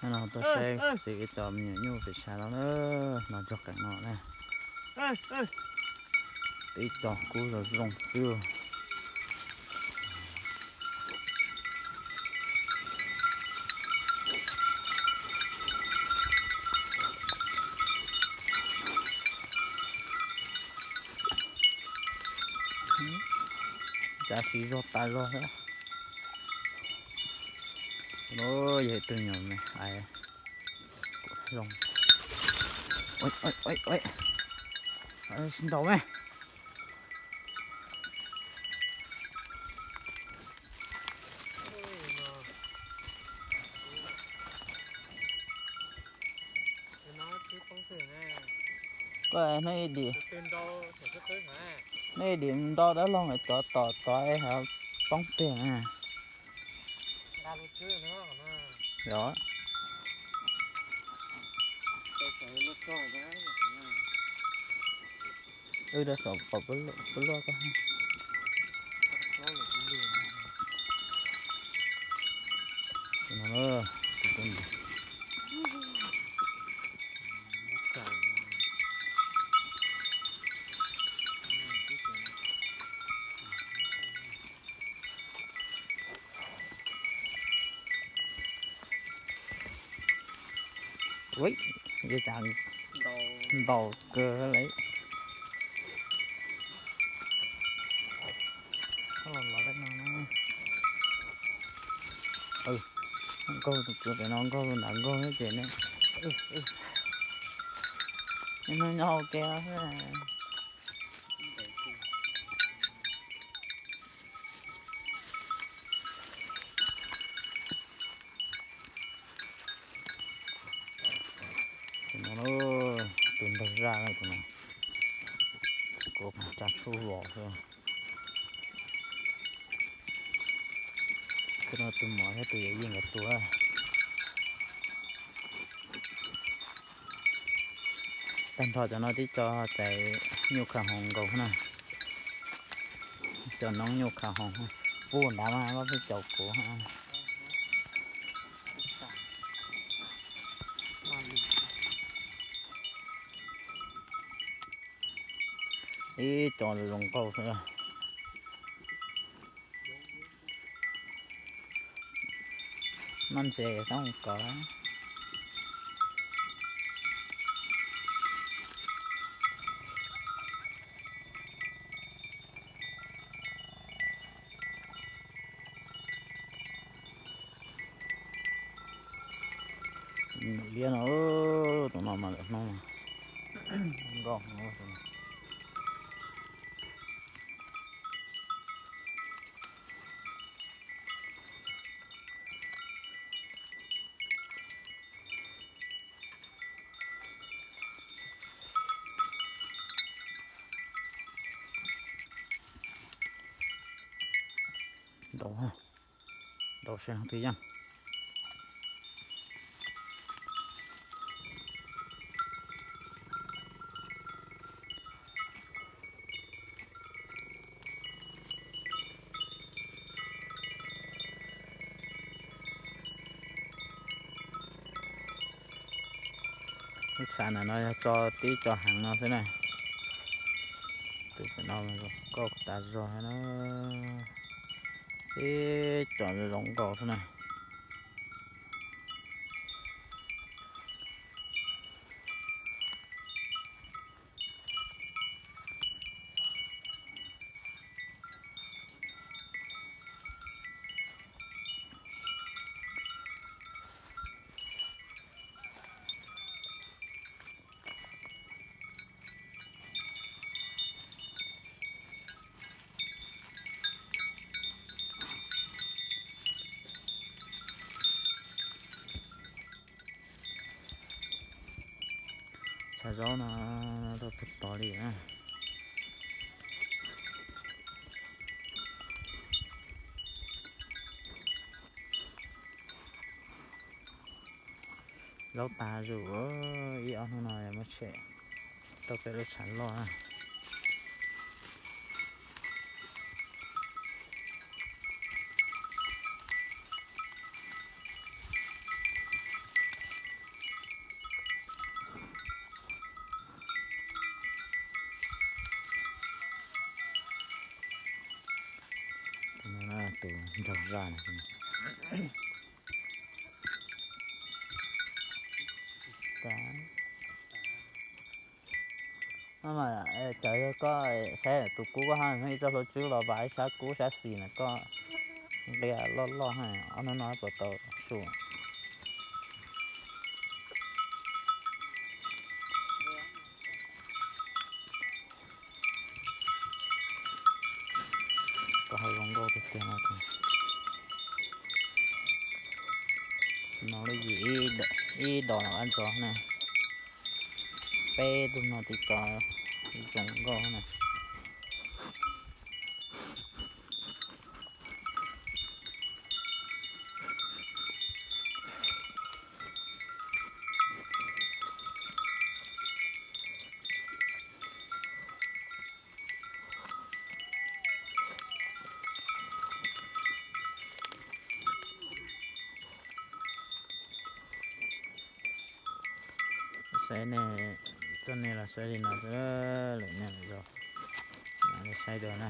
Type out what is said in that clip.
No tuaj saib txiv cov me nyuam nyuj pes tshav no na, no cog qees no na. Tib co kub zoo zoo xwb. Cas siv zog tas zog thiab. Yog ib tug nyuam me ais zoo. Sib ntaus me. Koj hnub ib dim, hnub ib dim nto dab laug tod tom tod es poob peg na. Yog. Wb rau saum pom pub luaj koj. Ua, ntaus kawg li. Nkaug tus kwv pem no nkaug nram nkaug thiab ces ne. Nyob nyob ua ke xwb. Tus no, tus npawg zaj na tus no, kuv tsa tshuaj vos xwb. Tus no tus mov thiab tus yawm yij nkawd tua. Tag nrho cov no tib co txais nyuj kha hoos nkaus na. Cov noob nyuj kha hoos, pub nrad mas peb caum kuv. Ib co zoo nkauj xwb. Noj ntses tau kov. Liab no, tus no mas lawm hnub nkauj. Ntaus, ntaus seb twg yeej. Lub tshav ntawm no yog tso tib co heev no xwb na. Tus no zoo nkauj tas zog na. Tib co zoo nkauj xwb na. Tshav zaub no tau tag tod li na. Zaub tas zus, ib ob hnub no muab tshem tau peb lub tshav loj na. tus nraug zaj no. Cov koj saib tus kub koj haj ib txoj hlua tswb los vas ib sab kub sab xis na koj nqia loj loj ha, ob hnub no puas tau su. Koj hau zoo nkauj tiag tiag no. No lub yim ib dos los ab ntxov na. Peb tug no tib tov zoo nkauj na. Saib nej, tuaj nej los saib li no xwb, lwm nej los saib dua na.